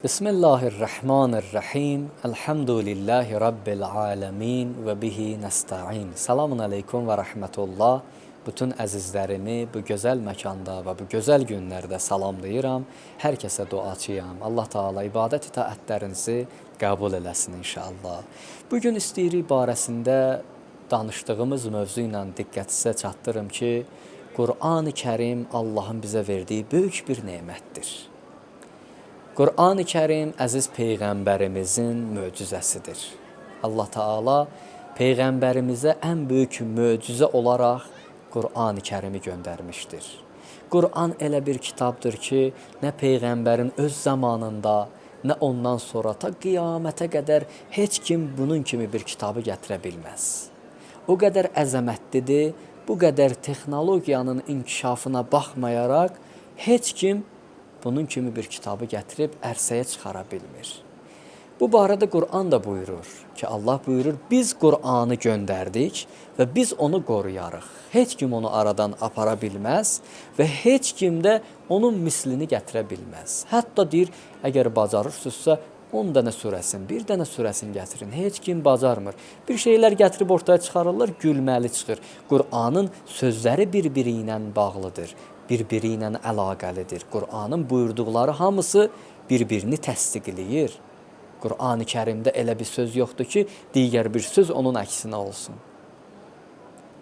Bismillahirrahmanirrahim. Elhamdülillahi Rabbil alemin ve bihi nesta'in. Selamun aleyküm ve rahmetullah. Bütün əzizlərimi bu gözəl məkanda və bu gözəl günlərdə salamlayıram. Hər kəsə duaçıyam. Allah Taala ibadət itaətlərinizi qəbul eləsin inşallah. Bu gün istəyirik barəsində danışdığımız mövzu ilə diqqət sizə çatdırım ki, Qur'an-ı Kərim Allahın bizə verdiyi böyük bir nemətdir. Qur'an-ı Kərim əziz peyğəmbərimizin möcüzəsidir. Allah Taala peyğəmbərimizə ən böyük möcüzə olaraq Qur'an-ı Kərimi göndərmişdir. Qur'an elə bir kitabdır ki, nə peyğəmbərin öz zamanında, nə ondan sonra ta qiyamətə qədər heç kim bunun kimi bir kitabı gətirə bilməz. O qədər əzəmətlidir, bu qədər texnologiyanın inkişafına baxmayaraq heç kim bunun kimi bir kitabı gətirib ərsəyə çıxara bilmir. Bu barədə Qur'an da buyurur ki, Allah buyurur, biz Qur'anı göndərdik və biz onu qoruyarıq. Heç kim onu aradan apara bilməz və heç kim də onun mislini gətirə bilməz. Hətta deyir, əgər bacarırsınızsa 10 dənə surəsini, bir dənə surəsini gətirin. Heç kim bacarmır. Bir şeylər gətirib ortaya çıxarırlar, gülməli çıxır. Qur'anın sözləri bir-biri ilə bağlıdır, bir-biri ilə əlaqəlidir. Qur'anın buyurduqları hamısı bir-birini təsdiqləyir. Qur'an-ı Kərimdə elə bir söz yoxdur ki, digər bir söz onun əksinə olsun.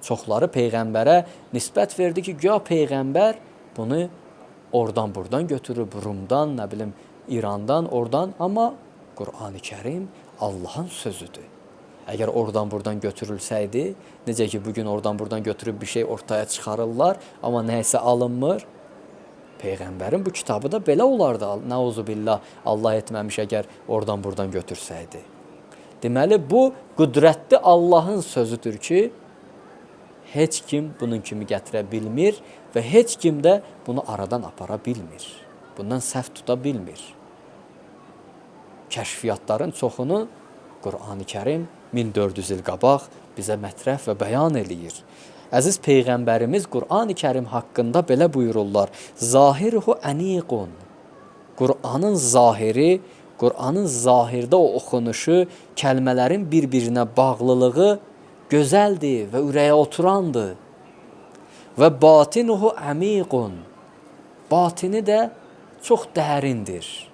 Çoxları peyğəmbərə nisbət verdi ki, güya peyğəmbər bunu oradan buradan götürüb, Rumdan, nə bilim, İrandan, oradan, amma Qur'an-ı Kərim Allahın sözüdür. Əgər oradan buradan götürülsəydi, necə ki bugün oradan buradan götürüb bir şey ortaya çıxarırlar, amma nəyisə alınmır. Peyğəmbərin bu kitabı da belə olardı. Nauzubillah, Allah etməmiş əgər oradan buradan götürsəydi. Deməli bu qüdrətli Allahın sözüdür ki, heç kim bunun kimi gətirə bilmir və heç kim də bunu aradan apara bilmir. Bundan səhv tuta bilmir. Kəşfiyyatların çoxunu Qur'an-ı Kərim 1400 il qabaq bizə mətrəh və bəyan eləyir. Əziz Peyğəmbərimiz Qur'an-ı Kərim haqqında belə buyururlar: "Zahiruhu aniqun." Qur'anın zahiri, Qur'anın zahirdə o oxunuşu, kəlmələrin bir-birinə bağlılığı gözəldir və ürəyə oturandır. Və batinuhu amiqun. Batini də çox dərindir.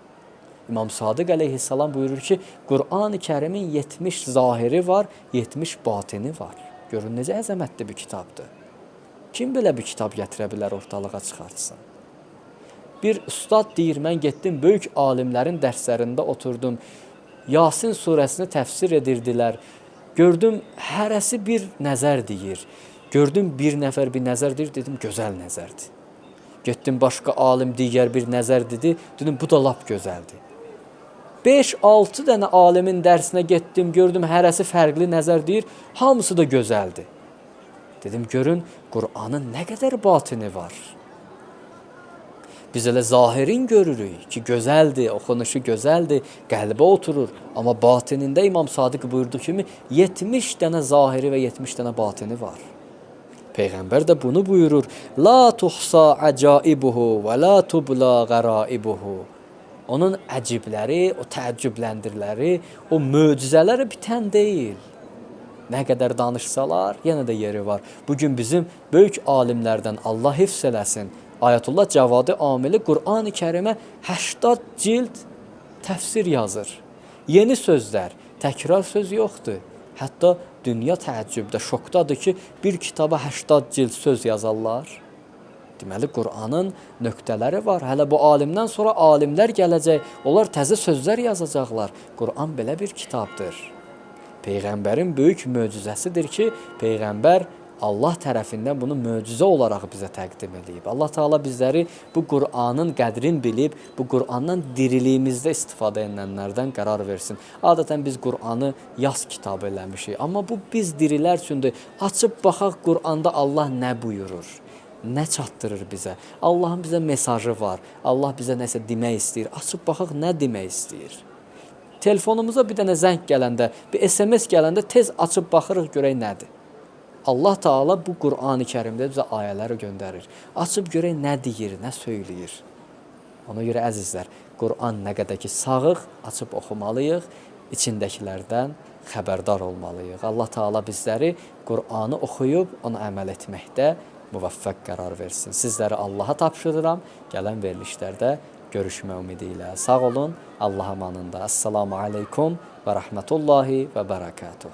İmam Sadiq əleyhissalam buyurur ki, Qur'an-ı Kərimin 70 zahiri var, 70 batini var. Görün necə əzəmətli bir kitabdır. Kim belə bir kitab gətirə bilər, ortalığa çıxartsın? Bir ustad deyir, mən getdim böyük alimlərin dərslərində oturdum. Yasin surəsini təfsir edirdilər. Gördüm hərəsi bir nəzər deyir. Gördüm bir nəfər bir nəzər deyir, dedim gözəl nəzərdir. Getdim başqa alim digər bir nəzər dedi, dedim bu da lap gözəldir. 5-6 dənə alimin dərsinə getdim, gördüm hərəsi fərqli nəzər deyir, hamısı da gözəldir. Dedim görün Qur'anın nə qədər batini var. Biz elə zahirin görürük ki, gözəldir, oxunuşu gözəldir, qəlbə oturur. Amma batinində İmam Sadiq buyurduğu kimi 70 dənə zahiri və 70 dənə batini var. Peyğəmbər də bunu buyurur. La tuhsa acaibuhu və la tubla garaibuhu. Onun əcibləri, o təəccübləndirləri, o möcüzələri bitən deyil. Nə qədər danışsalar, yenə də yeri var. Bugün bizim böyük alimlərdən Allah hifz eləsin. Ayətullah Cavadi Amili Qur'an-ı Kərimə 80 cild təfsir yazır. Yeni sözlər, təkrar söz yoxdur. Hətta dünya təəccübdə, şokdadır ki, bir kitaba 80 cild söz yazarlar. Deməli Qur'anın nöqtələri var. Hələ bu alimdən sonra alimlər gələcək. Onlar təzə sözlər yazacaqlar. Qur'an belə bir kitabdır. Peyğəmbərin böyük möcüzəsidir ki, peyğəmbər Allah tərəfindən bunu möcüzə olaraq bizə təqdim eləyib. Allah Taala bizləri bu Qur'anın qədrini bilib, bu Qur'andan diriliyimizdə istifadə edənlərdən qərar versin. Adətən biz Qur'anı yaz kitabı eləmişik, amma bu biz dirilər üçündür. Açıb baxaq Qur'anda Allah nə buyurur? Nə çatdırır bizə? Allahın bizə mesajı var. Allah bizə nəsə demək istəyir. Açıb baxaq nə demək istəyir. Telefonumuza bir dənə zəng gələndə, bir SMS gələndə tez açıb baxırıq görək nədir. Allah Taala bu Qur'an-ı Kərimdə bizə ayələri göndərir. Açıb görək nə deyir, nə söyləyir. Ona görə əzizlər, Quran nə qədər ki sağıq, açıb oxumalıyıq, içindəkilərdən xəbərdar olmalıyıq. Allah Taala bizləri Qur'anı oxuyub ona əməl etməkdə müvəffəq qərar versin. Sizləri Allaha tapşırıram. Gələn verilişlərdə görüşmə ümidi ilə. Sağ olun. Allah amanında. Esselamu aleykum və rəhmətullahi və bərəkatuhu.